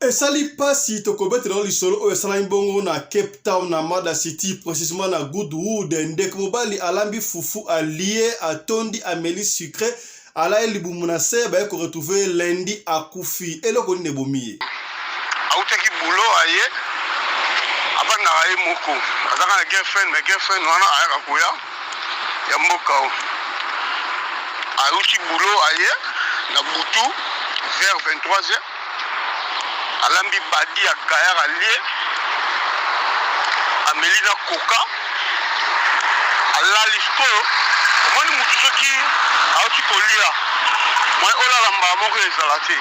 Esali mpasi tokobetela yo lisolo oyo esalami bongo na Cape Town na Mada City precisement na Goodwood. Ndeko mobali alambi fufu alie atondi ameli sucre alali libumu na se baye ko retrouver lundi akufi. Eloko nini ebomi ye? Awutaki boulot aye avandaka ye moko azalaka na girlfriend mais girlfriend wana ayaka koya ya mboka oyo awuti boulot aye na butu vers 23 heures alambi badi ya gayar alie ameli na koka alali sikoyo omoni motu soki auti kolia mwa olala mbala moko ezala te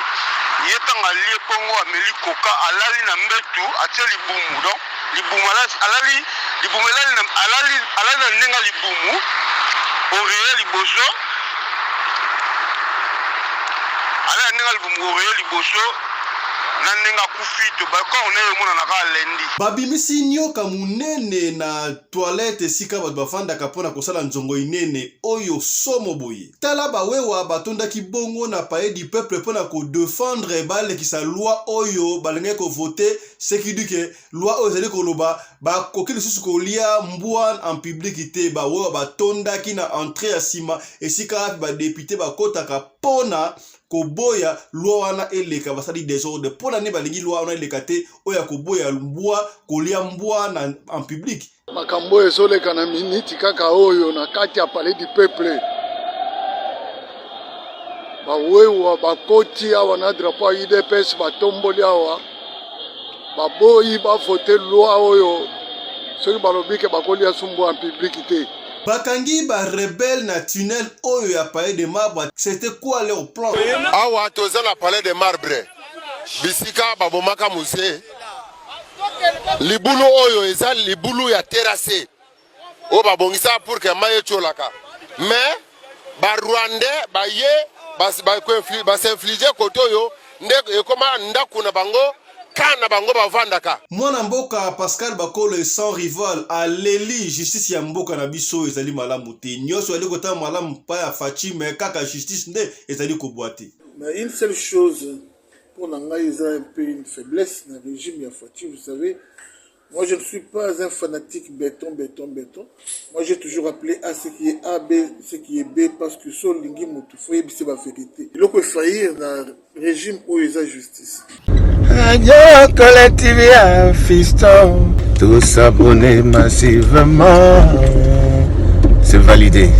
ye ntango alie bongo ameli koka alali na mbetu atie libumu donc libumu alali libumu elali na alali alali na ndenge libumu oreille liboso alali na ndenge libumu oreille liboso na ndenge akufi to bakor na ye emonana kaka lundi. Babimisi nioka munene na toilette esika bato bafandaka mpo na kosala nzongo inene oyo somo boye. Tala ba wewa batondaki bongo na palais du peuple mpo na ko defendre balekisa loi oyo balingaki ko voter ce qui dit que loi oyo ezali koloba bakoki lisusu kolia mbwa en public te. Ba wewa batondaki na entrée ya nsima esika wapi ba depute bakotaka mpo na koboya loi wana eleka. Basali desordre mpo na nini balingi loi wana eleka te oyo ya koboya mbwa kolia mbwa na en public. Makambo oyo ezoleka na miniti kaka oyo na kati ya palais du peuple, bawewa bakoti awa na drapeau ya UDPS batomboli awa, baboyi bavote loi oyo soki balobi ke bakolia sumbu en public te. Bakangi ba rebelles na tunnel oyo ya Palais de Marbre, c'était quoi leur plan? Awa toza na Palais de Marbre, bisika babomaka musee. Libulu oyo eza libulu ya terrasse oyo babongisa pour que mai etiolaka, mais ba Rwandais baye basinflige kote oyo nde ekoma ndako na bango, ka na bango bavandaka. Mwana mboka Pascal Bakolo sans rival aleli justice ya mboka na biso ezali malamu te. Nyonso ezali kotala malamu pa ya Fatshi, mais kaka justice nde ezali kobwa te. Mais une seule chose pour na ngai eza un peu une faiblesse na régime ya Fatshi, vous savez, moi je ne suis pas un fanatique béton, béton, béton. Moi j'ai toujours appelé A ce qui est A, B ce qui est B, parce que so olingi mutu faut yebisa ba vérité. Eloko efaillir na régime oyo eza justice. Radio Collective Fiston, tous abonnés massivement, c'est validé.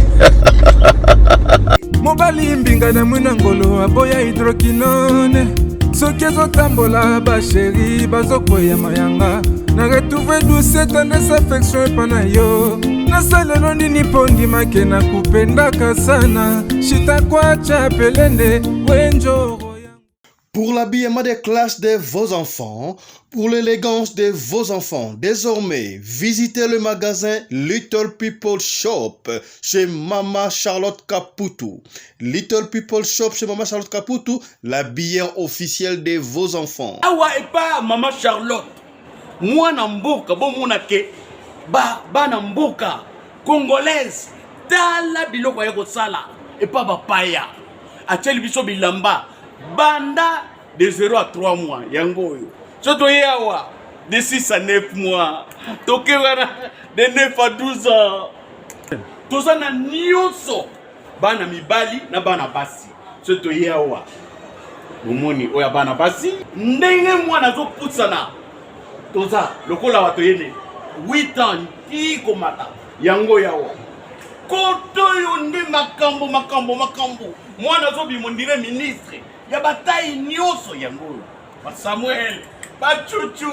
Mobali mbinga na mwina ngolo aboya hydroquinone soki ezotambola basheri bazokweya mayanga na retrouve douce tendresse affection epa na yo nasalelo nini mpo ndimake na kupendaka sana shitakwacha pelende wenjoro. Pour l'habillement des classes de vos enfants, pour l'élégance de vos enfants, désormais, visitez le magasin Little People Shop chez Mama Charlotte Caputo. Little People Shop chez Mama Charlotte Caputo, l'habilleur officiel de vos enfants. Awa epa Mama Charlotte, mwana mboka bomona ke ba bana mboka congolaise tala biloko ya kosala epa bapaya atieli biso bilamba banda de 0 à 3 mois yango oyo so toye awa de 6 à 9 mois toke wana de 9 à 12 ans toza na nyonso bana mibali na bana basi so toye awa bomoni oyo ya bana basi ndenge mwana azopusana toza lokola bato yene 8 ans ti komata yango yawa kotoyo nde makambo makambo makambo mwana azobima ondire ministre ya batai nyonso yango oyo basamuel bacucu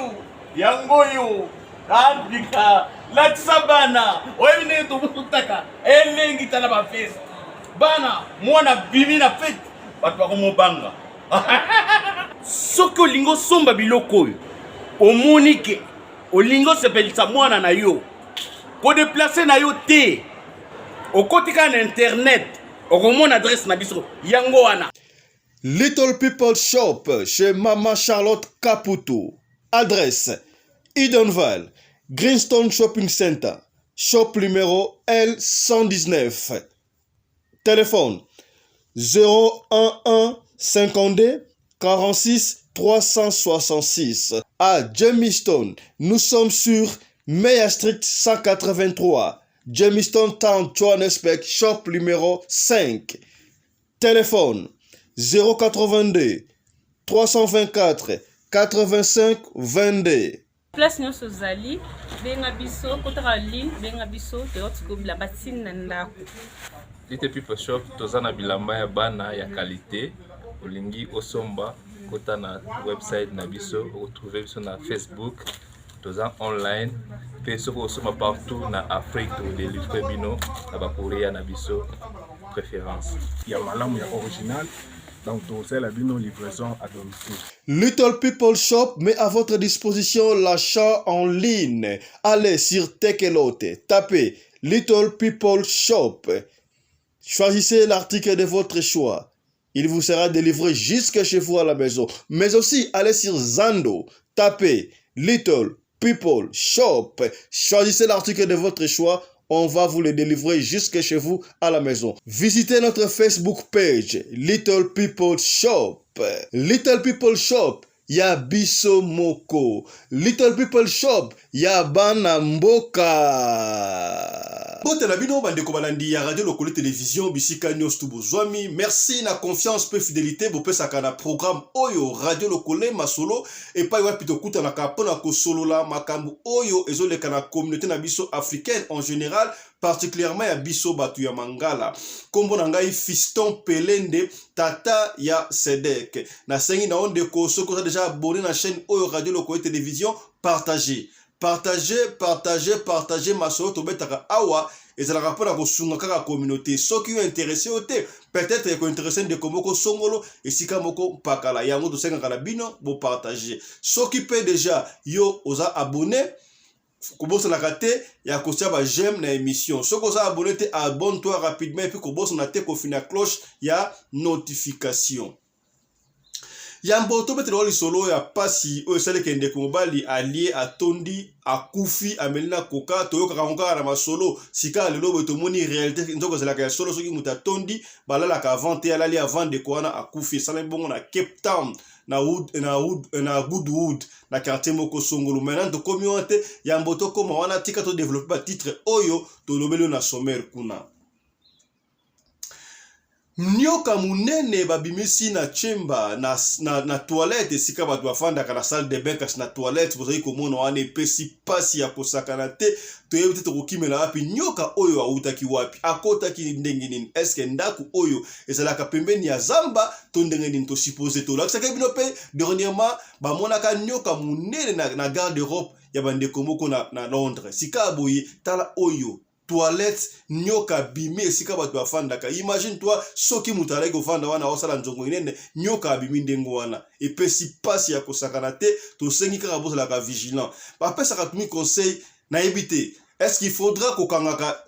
yango oyo abika latisa bana oyebi ndenge tobutaka elengi tala bafeste bana mwana bimi na fete bato bakomobanga soki olingi osomba biloko oyo omoni ke olingi osepelisa mwana na yo kodeplace na yo te okoti kaka na internet okomona adresse na biso yango wana. Little People Shop chez Mama Charlotte Caputo. Adresse Edenvale, Greenstone Shopping Center, shop numéro L119. Téléphone 011 52 46 366. À Jamestown, nous sommes sur Meyer Street 183. Jamestown Town, Johannesburg, shop numéro 5. Téléphone 082 324 85 22. Place nyonso ozali benga biso kotaka ligne benga biso toyoti ko bilamba ti na ndako. Little People Shop toza na bilamba ya bana ya qualité olingi osomba kota na website na biso okotrouve biso na Facebook toza online mpe soki osomba partout na Afrique tokodelivre bino na bacourrier na biso préférence ya malamu ya original donc tokosalela bino livraison à domicile. Little People Shop met à votre disposition l'achat en ligne. Allez sur Tekelote, tapez Little People Shop. Choisissez l'article de votre choix. Il vous sera délivré jusque chez vous à la maison. Mais aussi, allez sur Zando, tapez Little People Shop. Choisissez l'article de votre choix. On va vous le délivrer jusque chez vous à la maison. Visitez notre Facebook page, Little People Shop. Little People Shop, ya biso moko. Little People Shop, ya bana mboka. Mbote na bino bandeko balandi ya radio lokole television bisika nyonso tu bozwami. Merci na confiance pe fidelité bopesaka na programme oyo radio lokole masolo epai wapi tokutanaka mpo na kosolola makambo oyo ezoleka na communauté na biso africaine en général particulièrement ya biso bato ya mangala. Nkombo na ngai Fiston Pelende, tata ya Sedek. Nasengi na yo ndeko, soki oza déjà abonné na chaîne oyo radio lokole télévision, partager partager partager partager masolo tobetaka awa ezalaka mpona kosunga kaka communauté. Soki yo intéressé yo te, peut-être ekointeresse ndeko moko songolo esika moko mpakala. Yango tosengaka na bino bopartage. Soki mpe déjà yo oza abonné, kobosanaka te ya kotia ba j'aime na émission. Soki oza abonné te, abonne-toi rapidement et puis kobosana te kofina cloche ya notification. Yambo tobetela lisolo ya pasi oyo esalaki ndeko mobali alie atondi akufi ameli na koka, toyokaka yango kaka na masolo. Sika lelo boye tomoni réalité nzoko ezalaka ya solo. Soki moto atondi balalaka avant te, alali avant, ndeko wana akufi. Esalami bongo na Cape Town na, Wood, na, Wood, na Goodwood na quartier moko songolo. Maintenant tokomi wana te. Yambo tokóma wana, tika todéveloppe batitre oyo tolobeli oyo na sommaire kuna. Nyoka monene babimisi na chamber na toilette esika bato bafandaka na salle de bain, kasi na toilette bozali komona wana epesi mpasi ya kosakana te. Toyebi te tokokimela wapi. Nyoka oyo awutaki wapi? Akotaki ndenge nini? Eske ndako oyo ezalaka pembeni ya zamba to ndenge nini? Tosuppose tolakisaki bino mpe dernièrement bamonaka nyoka monene na garde robe ya bandeko moko na Londres. Sika boye, tala oyo toilette, nyoka abimi esika bato bafandaka. Imagine toi soki moto alaki kofanda wana aosala nzongo inene, nyoka abimi ndenge wana, epesi mpasi ya kosakana te. Tosengi kaka bozalaka vigilant. Bapesaka tumi conseil, nayebi te est-ce qu'il faudra kokangaka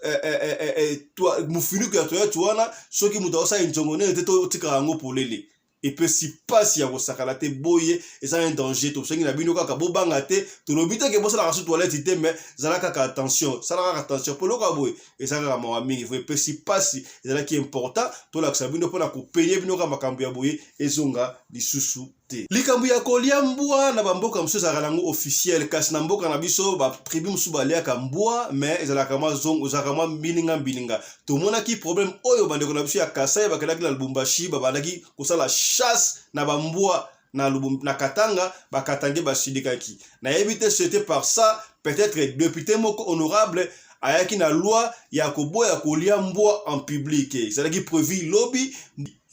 mofinuku ya toilette wana soki moto aosala nzongo nene te, totikaka yango polele. Epesi mpasi ya kosakana te. Boye eza un danger. Tosengi na bino kaka bobanga te. Tolobi te ke bosalaka su toilette te, mais zala kaka attention, sala kaka attention po eloko ya boye eza kaka mawa mingi. Vo epesi mpasi, ezalaki important tolakisa bino mpona kopenye bino kaka makambo ya boye ezonga lisusu te. Likambo ya kolia mbwa na bamboka mosusu ezalaka nango officiel, kasi na mboka na biso batribu mosusu baliaka mbwa, mais ezalaka mwa zongo, ezalaka mwa mbilinga mbilinga. Tomonaki problème oyo bandeko na biso ya Kasai bakendaki na Lubumbashi, babandaki kosala chasse na bambwa na Katanga, bakatange basilikaki. Nayebi te, c'était par ça peut-être député moko honorable ayaki na loi ya koboya kolia mbwa en public. Ezalaki prévu lobi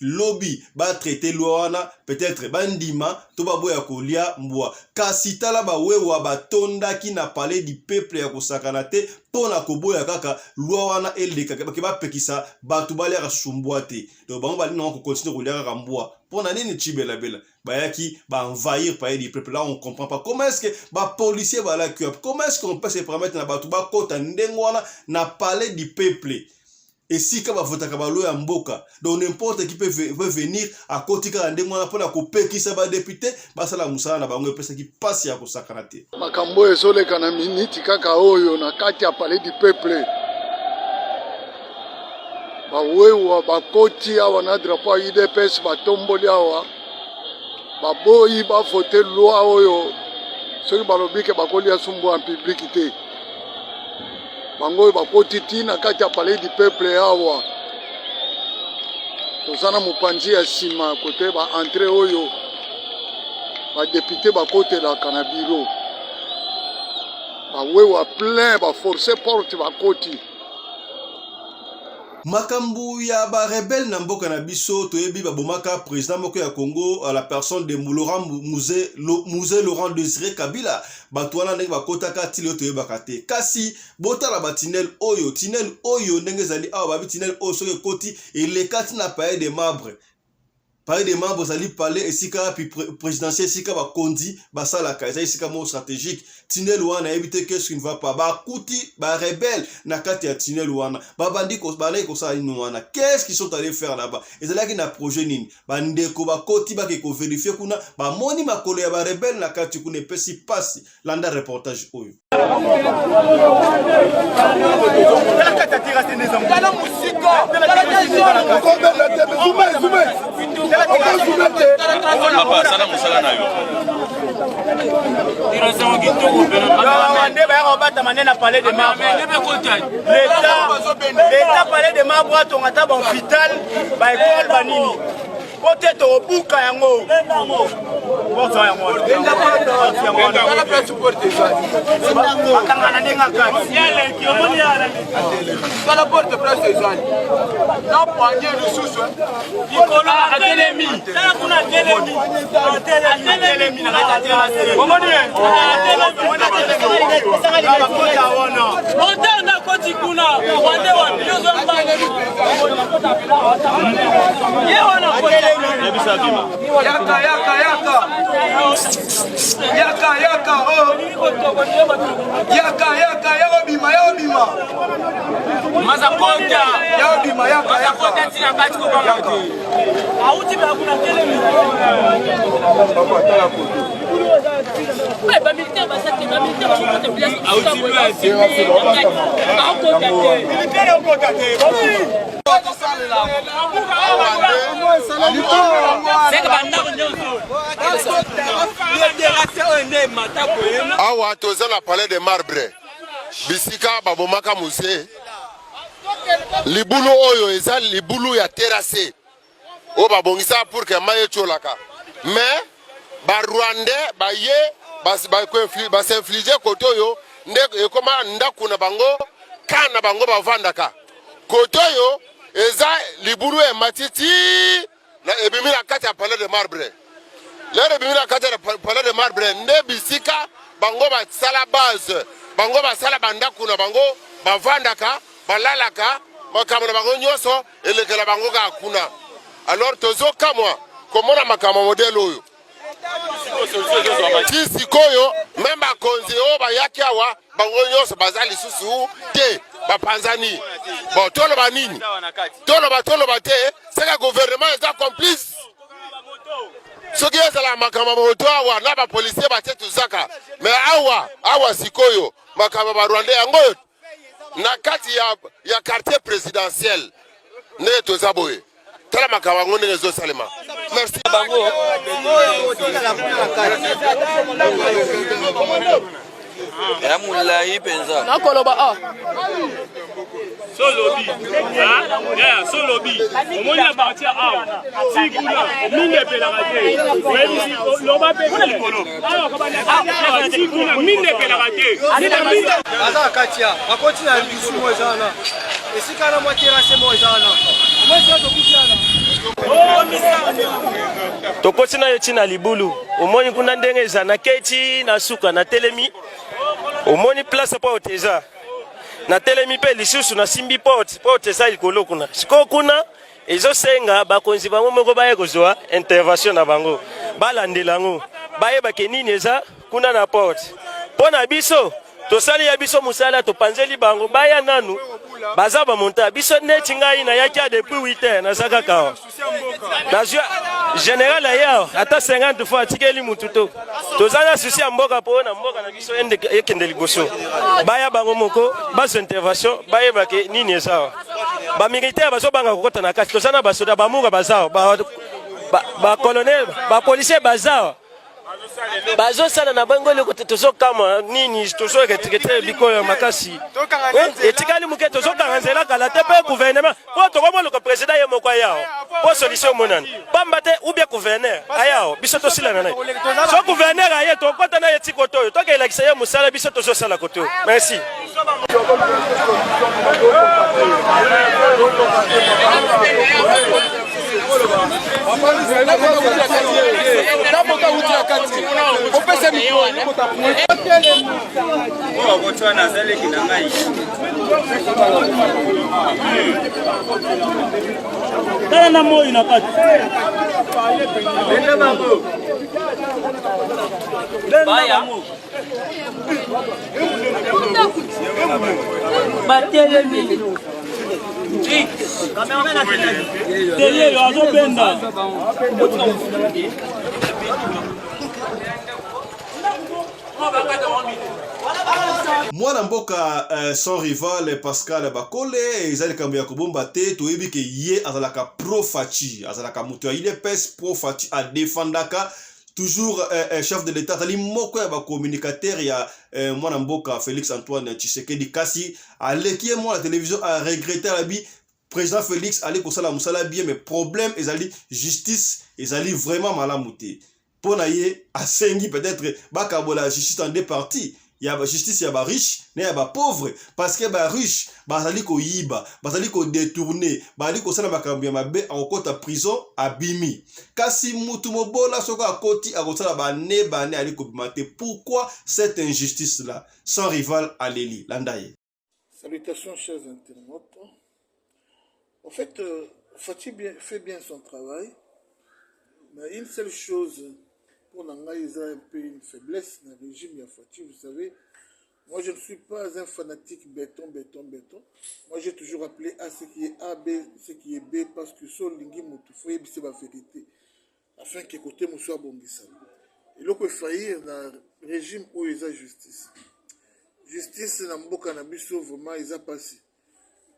lobi batraite loi wana, peut-être bandima to baboya kolia mbwa. Kasi tala bawewa batondaki na Palais du Peuple ya kosakana te mpo na koboya kaka loi wana elekaka bake bapekisa bato baliaka sumbwa te. Donc bango balingi nango kocontinue kolia kaka mbwa. Mpo na nini cibelabela bayaki baenvahir Palais du Peuple? Là on comprend pas comment est-ce que bapolicier balaki wapi. Comment est-ce qu'on peut se permettre na bato bakota ndenge wana na Palais du Peuple esika bavotaka balois ya mboka? Donc n'importe qui peut venir, akoti kaka ndenge wana mpona kopekisa badéputé basala mosala na bango. Epesaki mpasi ya kosakana te. Makambo oyo ezoleka na miniti kaka oyo na kati ya Palais du Peuple, bawewa bakoti awa na drapeau ya UDPS, batomboli awa. Baboyi bavote loi oyo soki balobi ke bakolia sumbu en public te. Bango oyo bakoti ti na kati ya palais du peuple awa. Toza na mopanzi ya nsima kote ba entrée oyo ba depute bakotelaka na bureau. Bawewa plein ba force porte bakoti. Makambo ya ba rebelle na mboka na biso toyebi babomaka president moko ya Congo à la personne de Laurent Mzee Mzee Laurent Désiré Kabila bato wana ndenge bakotaka ti lelo toyebaka te kasi botala ba tunnel oyo tunnel oyo ndenge ezali awa babi tunnel oyo soki ekoti eleka ti na palais de marbre Palais de Marbre ezali palais esika wapi présidentiel esika bakonzi basalaka ezali esika moko stratégique tunnel wana nayebi te qu'est-ce qui ne va pas bakuti ba rebelle na kati ya tunnel wana babandi bandaki kosala nini wana qu'est-ce qu'ils sont allés faire là-bas ezalaki na projet nini bandeko bakoti bake koverifier kuna bamoni makolo ya ba rebelle na kati kuna epesi pasi landa reportage oyo. Sala mosala na yo. Nde bayaka kobatama nde na palais de marbre leta palais de marbre atonga ata bahôpital baekole banini po te tokobuka yango bakangana ndenge akatala porte place ezali na poigne lisusu likolo atelemi tala kuna atelemi atelemi na kati omoni moteur na koti kuna rwande wapi yo Yaka, yaka, yaka. Yaka, yaka, oh. Yaka, yaka, yaka bima, yaka bima. Mazakota. Yaka bima, yaka, yaka. Mazakota tina kati ko banga te. Auti ba kuna telemi. Papa, tala koto. Ba militaire baza te, ba militaire bazokota place. Akota te. Militaire okota te. Awa toza na palais de marbre bisika babomaka musee. Libulu oyo eza libulu ya terrasse oyo babongisa pour que mai etiolaka mais ba rwandais baye basinflige kote oyo nde ekoma ndako na bango ka na bango bavandaka kote oyo eza libulu emati ti na ebimi na kati ya palais de marbre lero ebimi na kati ya palais de marbre nde bisika bango basala base bango basala bandako na bango bavandaka balalaka makambo na bango nyonso elekela bango kaka kuna alors tozokamwa komona makambo modele oyo ti sikoyo meme bakonzi oyo bayaki awa bango nyonso baza lisusu te bapanzani bon toloba nini toloba toloba te seke gouvernement eza complice soki ezala makambo moto awa na bapolisier batie tuzaka me awa awa sikoyo makambo ya barwandais yango oyo na kati ya, ya quartier présidentiel ndenge toza boye tala makambo yango ndenge ezosalema merci bango ya molai mpenza nakoloba a ah. solobi solobi omoni na parti ya awa ti kuna mingi epelaka te oyebisi loba mpe likolo awa ti kuna mingi epelaka te baza na kati ya bakoti na lisumu eza wana esika na mwa terase moko eza wana tokoti nayo ti na libulu omoni kuna ndenge eza nakei ti na suka natelemi omoni place porte eza natelemi mpe lisusu nasimbi porte porte eza likolo kuna sikoyo kuna ezosenga bakonzi bango moko baye kozwa intervention na bango balandela yango bayeba ke nini eza kuna na porte mpo na biso tosali ya biso mosala topanzeli bango baya nanu baza bamonta biso neti ngai nayaki ya depuis 8 heures naza kaka awa nazwi general aye awa ata 50 fois atikeli mutu to toza na susi ya mboka mpo na mboka na biso ekende liboso baya bango moko bazwa intervention bayeba ke nini eza awa bamilitaire bazobanga kokota na kati toza na basoda bamuka baza awa. Ba colonel, ba policier baza bazosala na bango eloko te. Tozokamwa nini? Tozoregretter bikoyo makasi. Etikali moke, tozokanga nzela kala te. Mpe gouvernement, mpo tokomoluka président ye moko ayao mpo solution emonani pamba te, ou bien gouverneur ayao, biso tosilana na ye. So gouverneur aye, tokɔta na ye ti koto oyo, tokelakisa ye mosala biso tozosala koto oyo. Merci. Opesa mikro okotwana azaleki na ngai. Tala na moi na kati. Baya. Batelemi teyeyo azobenda. Mwana mboka sans rival Pascal Bakole, eza likambo ya kobomba te, toyebi ke ye azalaka pro Fatshi, azalaka moto ya UDPS pro Fatshi, adefendaka toujours chef de l'État, azali moko ya bacommunicateur ya mwana mboka Félix Antoine Tshisekedi. Kasi aleki ye mwana télévision, aregretter, alobi président Félix ali kosala mosala bien, mais problème ezali justice ezali vraiment malamu te. Mpo na ye, asengi peut-être bakabola justice en deux parties, ya justice ya bariche na ya bapauvre, parce que bariche bazali koyiba, bazali kodétourner, bazali kosala makambo ya mabe, akokɔta prison, abimi. Kasi mutu mobola, soki akoti, akosala bane bane, ali kobima te. Pourquoi cette injustice là? Sans rival aleli, landa ye. Salutations, chers internautes. En fait, Fatshi fait bien son travail, mais une seule chose pour na ngai eza un peu une faiblesse dans le régime ya Fatshi. Vous savez, moi je ne suis pas un fanatique béton, béton, béton. Moi j'ai toujours appelé A ce qui est A, B ce qui est B, parce que so olingi mutu, faut yebisa ba vérité, afin que côté mosusu abongisa. Eloko efaillir na régime oyo eza justice. Justice na mboka na biso vraiment eza pasi.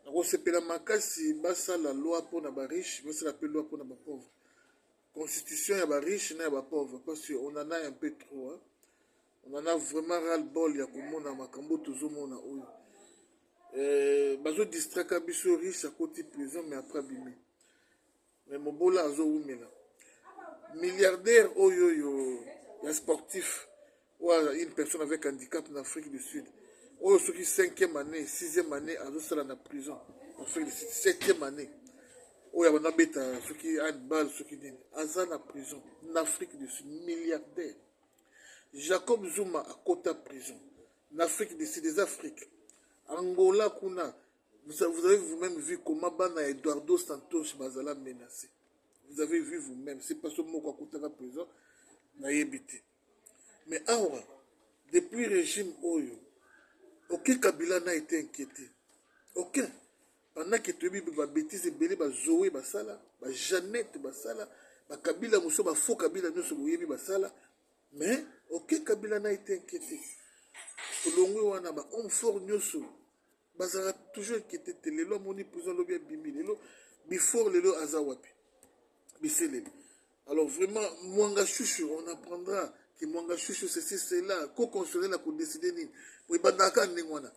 Nakosepela makasi basala loi mpona bariche, basala mpe loi mpona bapauvre, constitution ya bariche na ya bapauvre, parce que on en a un peu trop, hein? On en a vraiment ras le bol ya komona makambo tozomona oyo. Bazodistraka biso, riche akoti prison mais après abimi, mais mobola azowumela. Milliardaire oyo oyo ya sportif oyo, une personne avec handicap na Afrique du Sud oyo, soki cinquième année, sixième année azosala na prison Afrique du Sud, septième année oyo abanda beta soki handball soki nini, aza na prison na Afrique du Sud, milliardaire. Jacob Zuma akota prison na Afrique du Sud. Eza Afrique, Angola kuna, vous avez vous-même vu comment bana ya Eduardo Santos bazala menacé. Vous avez vu vous-même. C'est pas so moko akotaka prison, nayebi te. Mais awa, depuis régime oyo, aucun Kabila n'a été inquiété, aucun, pendant que toyebi babêtises ebele bazoe basala, bajeannette basala, bakabila mosusu, bafaux Kabila nyonso boyebi basala, mais aucun Kabila n'a été inquiété. Tolongwe wana, bahomme fort nyonso bazalaka toujours inquiété te. Lelo amoni prison, lobi abimi, lelo before lelo aza wapi biseleli. Alors vraiment, Mwangachuchu, on apprendra que Mwangachuchu ceci cela, co constitutionnel akodécider nini. Po ebandaka kaka ndenge wana,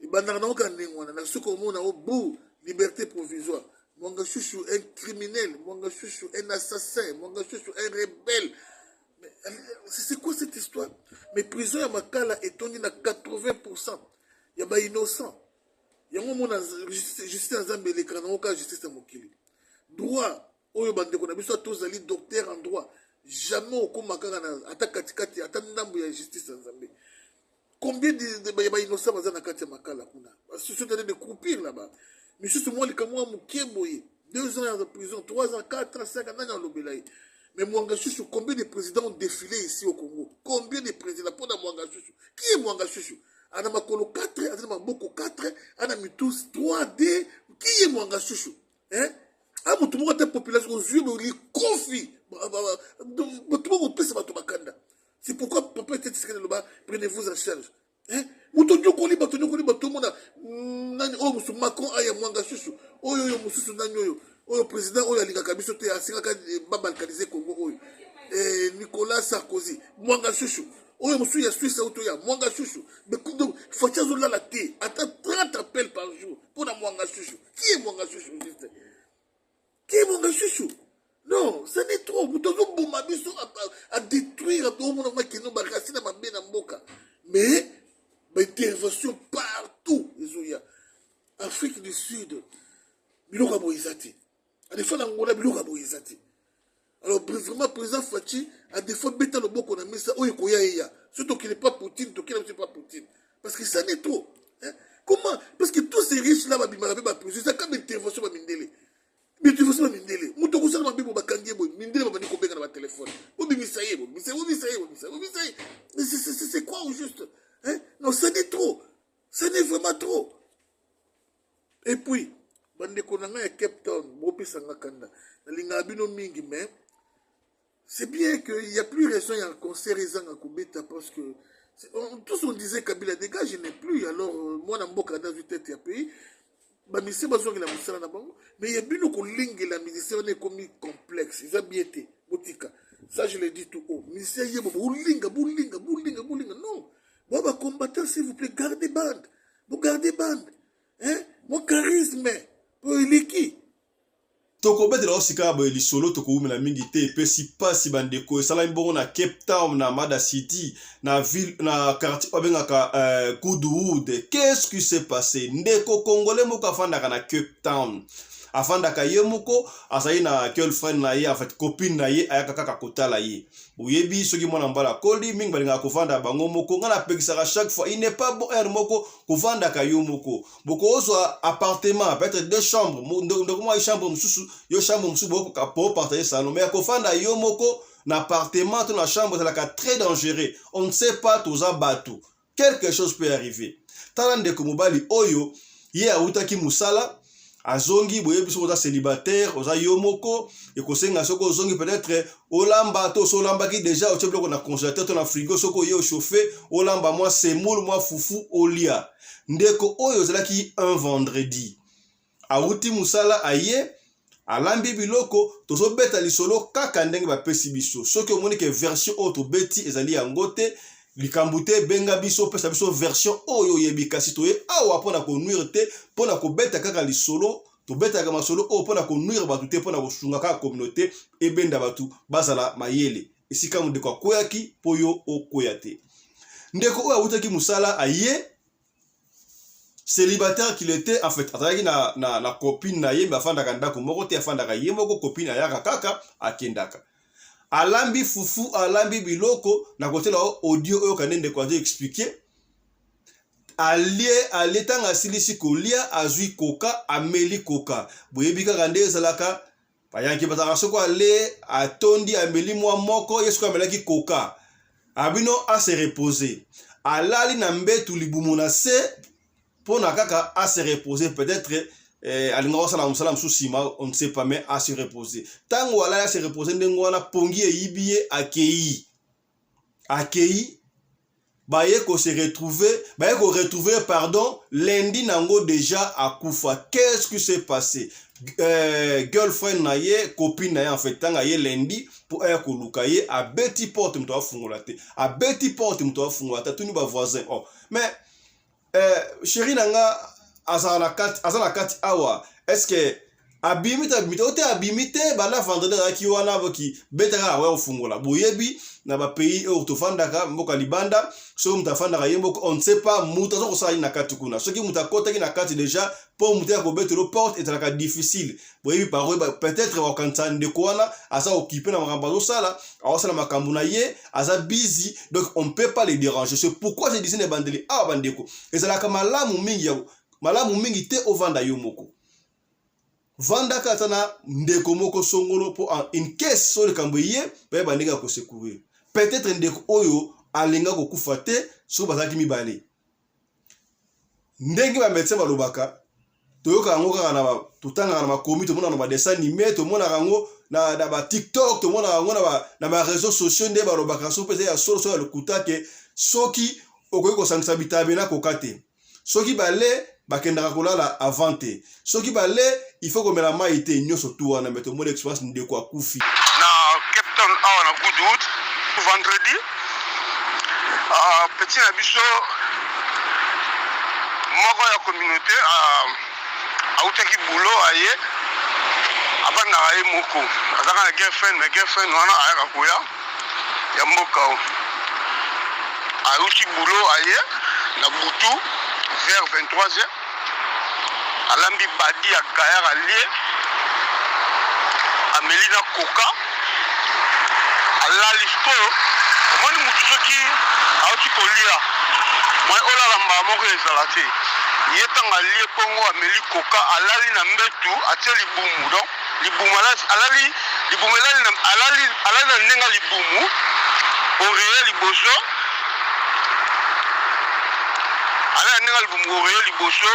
ebandaka nango kaka ndenge wana. Na soki omona o bu liberté provisoire, Mwangachuchu un criminel, Mwangachuchu un assassin, Mwangachuchu un rebelle. Mais c'est quoi cette histoire? Mais prison ya Makala etondi na 80 ya bainnocent. Yango omona justice ya Nzambe elekaka nango kaka justice ya mokili. Droit oyo, bandeko na biso, tozali docteur en droit, jamais okóma kaka na ata katikati, ata ndambo ya justice ya Nzambe. Combien ya bainnocent baza na kati ya Makala kuna, basusu train de croupir là-bas, misusu mwa likambo mwa moke boye, 2 ans ya prison, 3 ans, 4 ans, 5 ans, nani alobela ye? Mais Mwangachuchu, combien de présidents ont défilé ici au Congo? Combien de présidents mpona Mwangachuchu? Qui est Mwangachuchu? Ana makolo 4, aza na maboko 4, ana mitu 3D. Qui est Mwangachuchu, hein? A motu moko te, population ozwi likofi, bato moko opesa bato bakanda. C'est pourquoi papa ete Tshisekedi aloba: prenez-vous en charge, hein? Moto nyokoli bato, nyokoli bato, omona nani oyo mosusu, Macron aya, Mwangachuchu oyo, oyo mosusu nani oyo. Oyo président oyo alingaka biso te, asengaka eh, babalkanize Congo oyo. Eh, Nicolas Sarkozy, Mwanga Shushu, oyo mosusu ya Suisse auto ya Mwanga Shushu. Donc Fatshi azolala te, ata 30 appels par jour mpo na Mwanga Shushu. Qui est Mwanga Shushu juste? Qui est Mwanga Shushu? Non, ce n'est trop. Moto azoboma biso a détruire omona makino baracine na mabe na mboka. Mais ba intervention partout ezoya. Afrique du Sud biloko ya boye eza te. A défaut na Angola biloko ya boye eza te. Alors vraiment président Fatshi a défaut beta loboko na mesa oyo ekoya eya. Soki tokende pa Poutine, tokende biso pa Poutine. Parce que ça n'est trop. Hein? Comment? Parce que tous ces riches là babimaka mpe ba prison, eza kaka intervention ba mindele. Intervention ba mindele. Moto akosala mabe bo bakangi ye boye, mindele babandi kobenga na ba téléphone. Bobimisa ye, bobimisa ye, bobimisa ye, bobimisa ye, bobimisa ye. Mais c'est quoi au juste? Hein? Non, ça n'est trop. Ce n'est vraiment trop. Et puis, bandeko na ngai ya Cape Town, bopesa nga kanda. Nalingaka bino mingi, mais c'est bien que il y a plus raison ya concert ezanga kobeta parce que on, tous on disait Kabila dégage, il n'est plus. Alors, euh, mwana mboka azwi tête ya pays, bamisien bazongela mosala na bango, mais ya bino kolengela musicien wana ekomi complexe, eza bien te, botika. Ça, je le dis tout haut. Musicien ye bo bolinga, bolinga, bolinga, bolinga. Non. Bo ba combattant, s'il vous plaît, gardez bande. Bo gardez bande. Hein? Mo charisme. Po eleki. Tokobetela yo sika boye lisolo, tokowumela mingi te. Epesi mpasi bandeko, esalami bongo na Cape Town, na Mada City, na ville, na quartier babengaka euh, Goodwood. Qu'est-ce qui s'est passé? Ndeko congolais moko afandaka na Cape Town, afandaka ye moko, azali na girlfriend na ye, en fait copine na ye, ayaka kaka kotala ye. Boyebi soki mwana mobali akoli mingi balingaka kovanda bango moko. Ngai napekisaka chaque fois, il n'est pas bon heure moko kovandaka yo moko. Bokozwa appartement peut-être deux chambres, ndeko moko chambre mosusu, yo chambre mosusu, bopartage salon. Mais ya kofanda yo moko na appartement to na chambre ezalaka très dangereux. On ne sait pas, toza bato, quelque chose peut arriver. Tala ndeko mobali oyo, ye awutaki mosala, azongi. Boyebi soki oza célibataire, oza yo moko, ekosenga soki ozongi peut-être olamba, to so olambaki déjà, otie biloko na congélateur to na frigo, soki oye ochauffe, olamba mwa semoule, mwa fufu, olia. Ndeko oyo ezalaki un vendredi, awuti mosala, aye, alambi biloko. Tozobeta lisolo kaka ndenge bapesi biso. Soki omoni ke version oyo tobeti ezali yango te, likambo te, benga biso, opesa biso version oyo oyebi. Kasi toye awa mpona konuire te, mpona kobeta kaka lisolo. Tobetaka masolo oyo mpona konuire bato te, mpona kosunga kaka communauté, ebenda bato bazala mayele. Esika ndeko akweyaki mpo yo okweya te. Ndeko oyo awutaki mosala, aye, célibataire qu'il était, en fait azalaki na, na, na copine na ye, me afandaka ndako moko te, afandaka ye moko. Copine ayaka kaka, akendaka. Alambi fufu, alambi biloko. Na kotela audio oyo kande ndeko azo expliquer. Alie, alie, ntango asilisi kolia, azwi koka, ameli koka. Boyebi kaka nde ezalaka, bayanki bazalaka soko ale atondi, ameli mwa moko. Ye soki amelaki koka, abino ase repose, alali na mbetu, libumu na se, mpo na kaka ase repose. Peut-être eh, alingaka kosala mosala mosusu nsima, on ne sait pas, mais ase repose. Ntango alali ase repose ndenge wana, pongi eyibi ye, akei, akei. Baye ko se retrouver, baye ko retrouver, pardon, lundi nango déjà akufa. Qu'est-ce qui s'est passé? Girlfriend na ye, copine na ye en fait, ntango aye lundi mpo aya koluka ye, abeti porte, moto afungola te. Abeti porte, moto afungola te. Atuni bavoisin: oh mais chéri na nga azala na kati, aza na kati awa, est ce que abimi te? Abimi te o te, abimi te. Banda vendredi azalaki wana, boki beta kaka, oya kofungola. Boyebi na bapays oyo tofandaka, mboka libanda, soki moto afandaka ye moko, on ne sait pas moto aza kosala nini na kati kuna. Soki moto akotaki na kati déjà, mpo moto ya kobetelo porte ezalaka difficile. Boyebi paro, peut-être bakokanisa ndeko wana aza occupé na makambo azosala, azosala makambo na ye, aza busy, donc on ne peut pas le déranger. C'est pourquoi je disais na ebandeli awa, bandeko, ezalaka malamu mingi, malamu mingi te ovanda yo moko. Vandaka ata na ndeko moko songolo, mpo in case so likambo eye, bayeba ndenge ya kosecourir. Peut-être ndeko oyo alinga kokufa te soki bazalaki mibale. Ndenge bamédecin balobaka, toyoka yango kaka na totangaka na makomi, tomonaka na badessin animé, tomonaka yango na, na batiktok, tomonaka yango na baréseau sociaux, nde balobaka, soki mpe eza ya solo, so ya lokuta, ke soki okoki kosangisa bitabe na koka te, soki bale. Bakendaka kolala avant te. Soki bale, il faut komela mayi te. Nyoso tout wana mais tomoni experience ndeko akufi. Na Cape Town awa na Goodwood vendredi uh, petit na biso moko ya communauté uh, autaki boulot aye avandaka ye moko azalaka na girlfriend mais girlfriend wana ayaka koya ya mboka oyo awuti boulot aye na butu vers 23 heures alambi badi ya gayar alie ameli na koka alali sikoyo omoni motu soki auti kolia moye olala mbala moko ezala te ye ntango alie bongo ameli koka alali na mbetu atie libumu donc libumu alali libumu elali na alali alali na ndenge libumu oreye liboso alali na ndenge libumu oreye liboso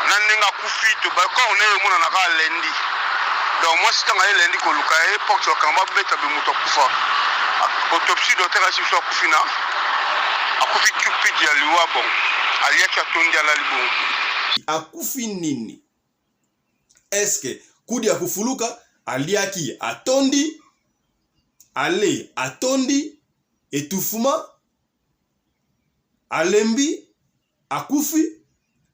na ndenge akufi to bakor na ye emonana kaka lundi donc mwasi ntango aye lundi koluka ye porte bakanga babeta be moto akufa autopsie docteur ayesi biso akufi na akufi cupide ya liwa bon aliaki atondi alali bongo akufi nini eske kudi ya kufuluka aliaki atondi ale atondi etouffement alembi akufi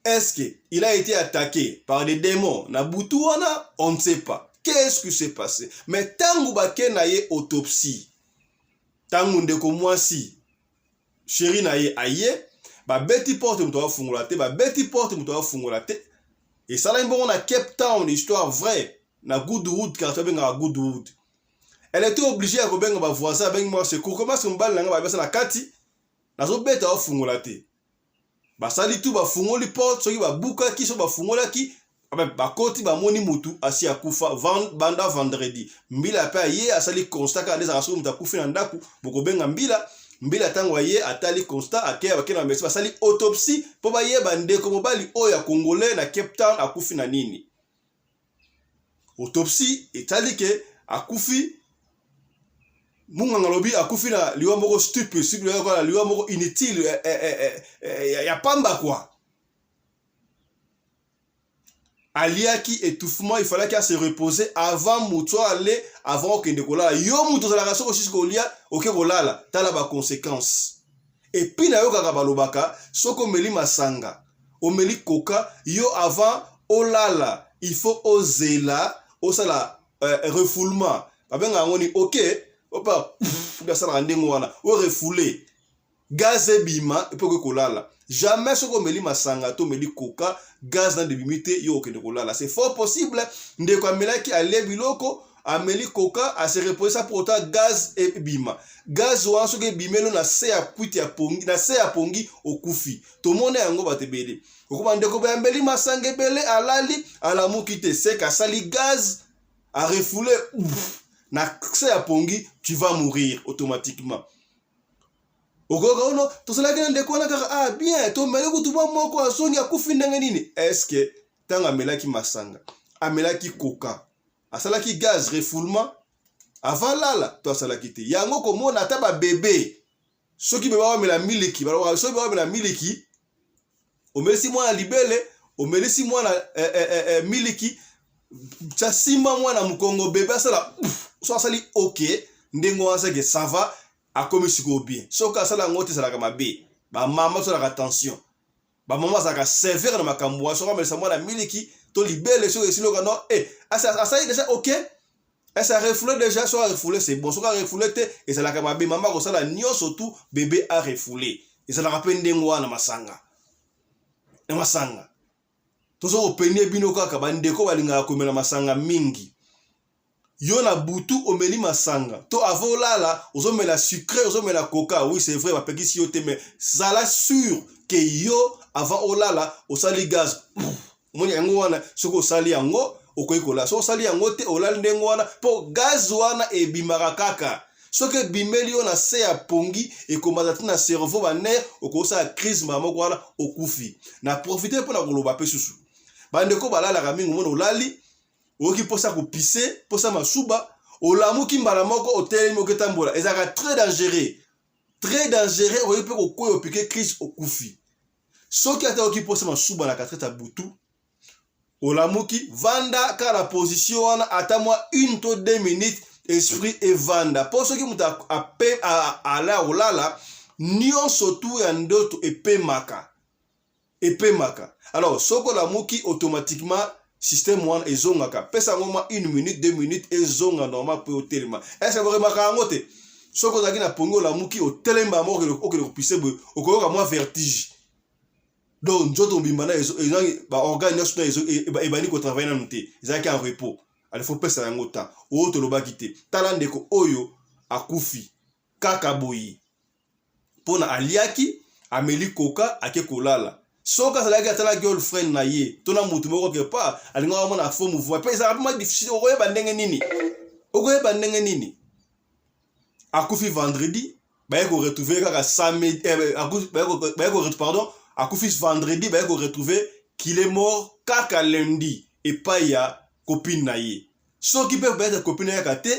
est-ce il a été attaqué par des démons na butu wana on ne sait pas qu'est-ce qui s'est passé mais ntango bake na ye autopsie ntango ndeko mwasi Chérie na ye aye, babeti porte moto afungola te, babeti porte moto afungola te. Esalaki bongo na Cape Town, histoire vraie, na Goodwood, quartier babengaka Goodwood. Elle était obligée ya kobenga ba voisins, abengi mwa secours, comment est-ce que mobali na nga babesa na kati, nazobeta afungola te. Basali tout bafungoli porte, soki babukaki, soki bafungolaki, bakoti bamoni mutu asi akufa banda vendredi. Mbila pe aye asali constat kaka nde ezalaka soki mutu akufi na ndaku bokobenga mbila. Mbila ntango aye atali constat ake bake na médecin basali autopsie mpo bayeba ndeko mobali oyo ya congolais na Cape Town akufi na nini. Autopsie etali ke akufi munganga alobi akufi na liwa moko stupide, stupide na liwa moko inutile eh, eh, eh, eh, ya pamba quoi. Aliaki etouffement, il fallait qu'il se reposer avant mutu ale avant okende kolala. Yo mutu ozalaka soki osisi kolia oke kolala, tala ba conséquences. Et puis nayokaka balobaka soki omeli masanga, omeli coca, yo avant olala, il faut ozela osala refoulement. Babengaka yango ni ok, opa basalaka ndenge wana, o refouler. Gaz ebima epo okoki kolala. Jamais soki omeli masanga to omeli coca, gaz nanu ebimi te, yo okende kolala. C'est fort possible, ndeko amelaki alie biloko, ameli coca, a se reposer sans pour autant gaz ebima. Gaz wana soki ebimeli yo na se ya kwiti ya pongi, na se ya pongi okufi. Tomona yango bato ebele. Okoma ndeko boye ameli masanga ebele, alali, alamuki te, seke asali gaz, a refouler, na se ya pongi, tu vas mourir automatiquement. Okoyoka ono tozalaki na ndeko wana kaka ah bien tomeli kutu mwa moko azongi akufi ndenge nini? Est-ce ntango amelaki masanga, amelaki coca, asalaki gaz refoulement avant lala to asalaki te? Yango komona ata ba bebe soki bebe bamela miliki, balobaka soki bebe bamela miliki, omelisi mwana libele, omelisi mwana eh, eh, eh, eh, miliki, tia simba mwana mokongo, bebe asala so asali ok ndenge wana seke ça va, akomi sikoyo bien. Soki asala yango te ezalaka mabe. Ba mama basalaka attention, ba mama bazalaka sévère na makambo wana. Soki amelisa mwana miliki to libele, soki esili oka non, eh, asali déjà ok, est-ce a refoulé déjà? Soki a refoulé c'est bon, soki a refoulé te ezalaka mabe. Mama akosala nyonso tout bébé a refoulé, ezalaka pe ndenge wana masanga na masanga. Tozo kopenie bino kaka bandeko balingaka komela masanga mingi. Yo na butu omeli masanga to avant olala ozomela sucre, ozomela coca, oui c'est vrai bapekisi yo te, mais zala sûr que yo avant olala osali gaz. Omoni yango wana, soki osali yango okoki kolala, soki osali yango te olali ndenge wana, po gaz wana ebimaka kaka. Soki ebimeli yo na se ya pongi, ekomata ti na cerveau, ba nerf, okosala crise mbala moko wana okufi. Na profiter mpo na koloba pe susu, bandeko balalaka mingi, omona olali oyoki mposa kopise, mposa masuba, olamuki mbala moko otelemi oketambola, ezalaka très dangereux, très dangereux. Okoki mpe kokweya opike crise okufi. Soki ata oyoki mposa masuba na 4 ya butu, olamuki, vanda kaka na position wana ata mwa une to deux minutes, esprit evanda. Mpo soki moto ala kolala, nyonso tu ya ndoto epemaka, epemaka. Alors soki olamuki, automatiquement système wana ezongaka. Pesa yango mwa une minute, 2 minutes, ezonga normal mpo otelema. Est-ce boremarquaka yango te? Soki ozalaki na pongi, olamuki, otelemi bango, okende kopisser boye, okoyoka mwa vertige. Donc nzoto mobimba na ezangi baorgane nyonso na ebandi kotravailler nanu te, ezalaki en repos. Alors faut pesa yango temps oyo tolobaki te. Tala ndeko oyo akufi kaka boye mpona aliaki, ameli koka, ake kolala. Soki azalaki atala girlfriend na ye to na motu moko quelque part, alingaka amona faux mouvement mpe ezalaka mpe difficile. Okoyeba ndenge nini? Okoyeba ndenge nini? Akufi vendredi, baye koretrouver kaka samedi. Eh, baye ko, pardon, akufi vendredi, baye koretrouver qu'il est mort kaka lundi epai ya copine na ye. Soki mpe peut-être copine na ye kaka te,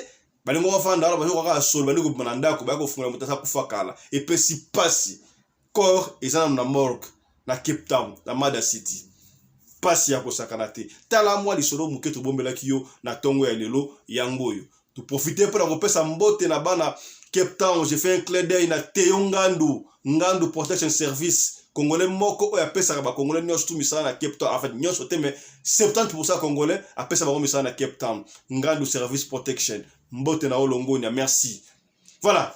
balingo bafanda wana, bazoka kaka solo, bandi kobima na ndako, baya kofungola, moto aza kufa kala. Epesi pasi. Corps eza nanu na morgue na Cape Town, na Mada City. Pasi ya kosakana te. Tala mwa lisolo moke tobombelaki yo na ntongo ya lelo, yango oyo. Toprofite mpona kopesa mbote na bana Cape Town. Je fais un clin d'œil na Teo Ngandu, Ngandu Protection Service, Congolais moko oyo apesaka Bacongolais nyonso tu misala na Cape Town. En fait nyonso te, mais 70 Congolais apesa bango misala na Cape Town. Ngandu Service Protection, mbote na olongonia, merci. Voilà.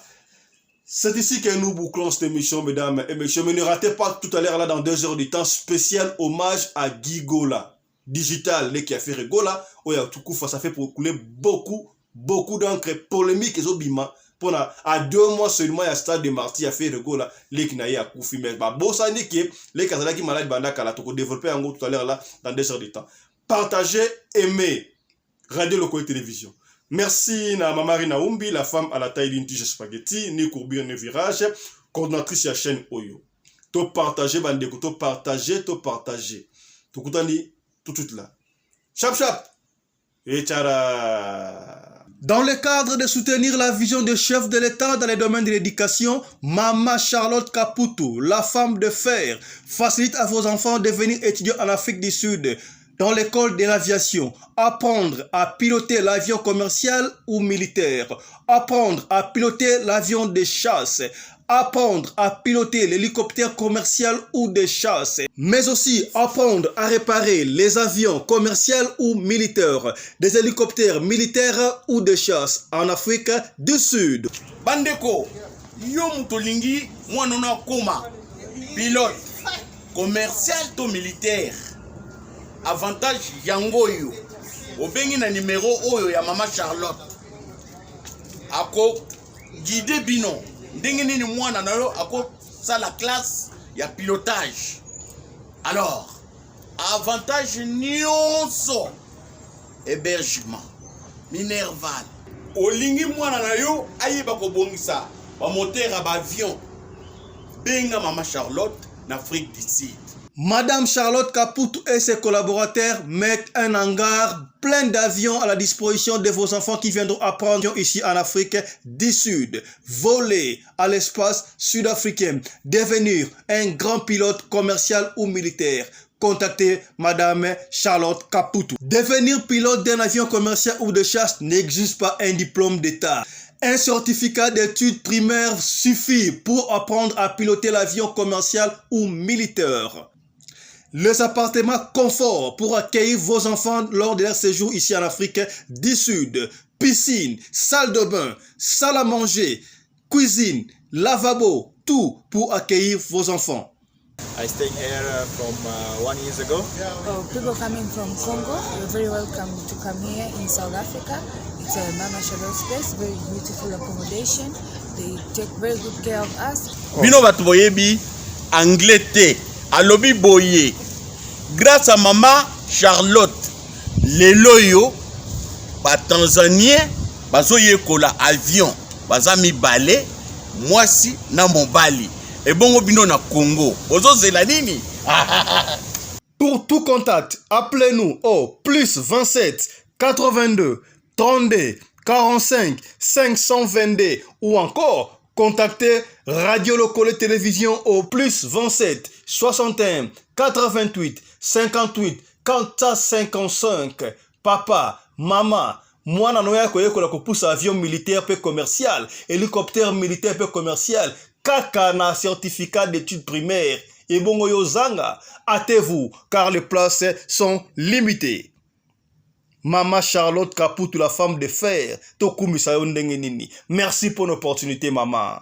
C'est ici que nous bouclons cette émission, mesdames et messieurs. Mais ne ratez pas tout à l'heure, là, dans 2 heures du temps, spécial hommage à Guy Gola. Digital, le qui a fait Gola, oyo akufa, ça fait pour couler beaucoup, beaucoup d'encre, polémique ezobima. Pona à 2 mois seulement, ya stade des Martyrs ya Ferre Gola, leki na ye akufi. Mais babosani ke leki azalaki malade banda kala. Tokodévelopper yango tout à l'heure là, dans 2 heures du temps. Partagez, aimez Radio Lokole Télévision. Merci na Mamari Naumbi, la femme à la taille d'une tige spaghetti, ni courbure ni virage, coordonnatrice ya chaîne oyo. To partager bandeko, to partager, to partager. Tokutani tout de suite là. Chap chap. Et tchara. Dans le cadre de soutenir la vision du chef de l'État dans les domaines de l'éducation, Mama Charlotte Caputo, la femme de fer, facilite à vos enfants de venir étudier en Afrique du Sud dans l'école de l'aviation, apprendre à piloter l'avion commercial ou militaire, apprendre à piloter l'avion de chasse, apprendre à piloter l'hélicoptère commercial ou de chasse, mais aussi apprendre à réparer les avions commerciaux ou militaires, des hélicoptères militaires ou de chasse en Afrique du Sud. Bandeko, yo moto olingi mwana no akóma pilote commercial to militaire, avantage yango oyo. Obengi na nimero oyo ya Mama Charlotte, akoguider bino ndenge nini mwana na yo akosala classe ya pilotage. Alors avantage nyonso, hébergement, minerval. Olingi mwana na yo ayeba kobongisa bamoteur ya baavion, benga Mama Charlotte na Afrique du Sud. Madame Charlotte Caputo et ses collaborateurs mettent un hangar plein d'avions à la disposition de vos enfants qui viendront apprendre ici en Afrique du Sud, voler à l'espace sud-africain, devenir un grand pilote commercial ou militaire. Contactez Madame Charlotte Caputo. Devenir pilote d'un avion commercial ou de chasse n'exige pas un diplôme d'État. Un certificat d'études primaires suffit pour apprendre à piloter l'avion commercial ou militaire. Les appartements confort pour accueillir vos enfants lors de leur séjour ici en Afrique du Sud. Piscine, salle de bain, salle à manger, cuisine, lavabo, tout pour accueillir vos enfants. I stay here from one years ago. Oh, people coming from Congo, you're very welcome to come here in South Africa. It's a Mama Charlotte's place, very beautiful accommodation. They take very good care of us. Bino bato boyebi anglais te, alobi boye: grâce à Mama Charlotte, lelo oyo Batanzanien bazoyekola avion, baza mibale, mwasi na mobali. Ebongo bino na Congo bozozela nini? Pour tout contact, appelez-nous au plus 27 82 32 45 522 ou encore Contactez Radio Lokole Télévision au plus 27 61 88 58 455. Papa, mama, mwana no ya koyekola kopusa avion militaire pe commercial, hélicoptère militaire pe commercial, kaka na certificat d'études primaires. Ebongo yo zanga, hâtez-vous car les places sont limitées. Mama Charlotte Kaputu, la femme de fer, tokumisa yo ndenge nini. Merci pour l'opportunité, maman.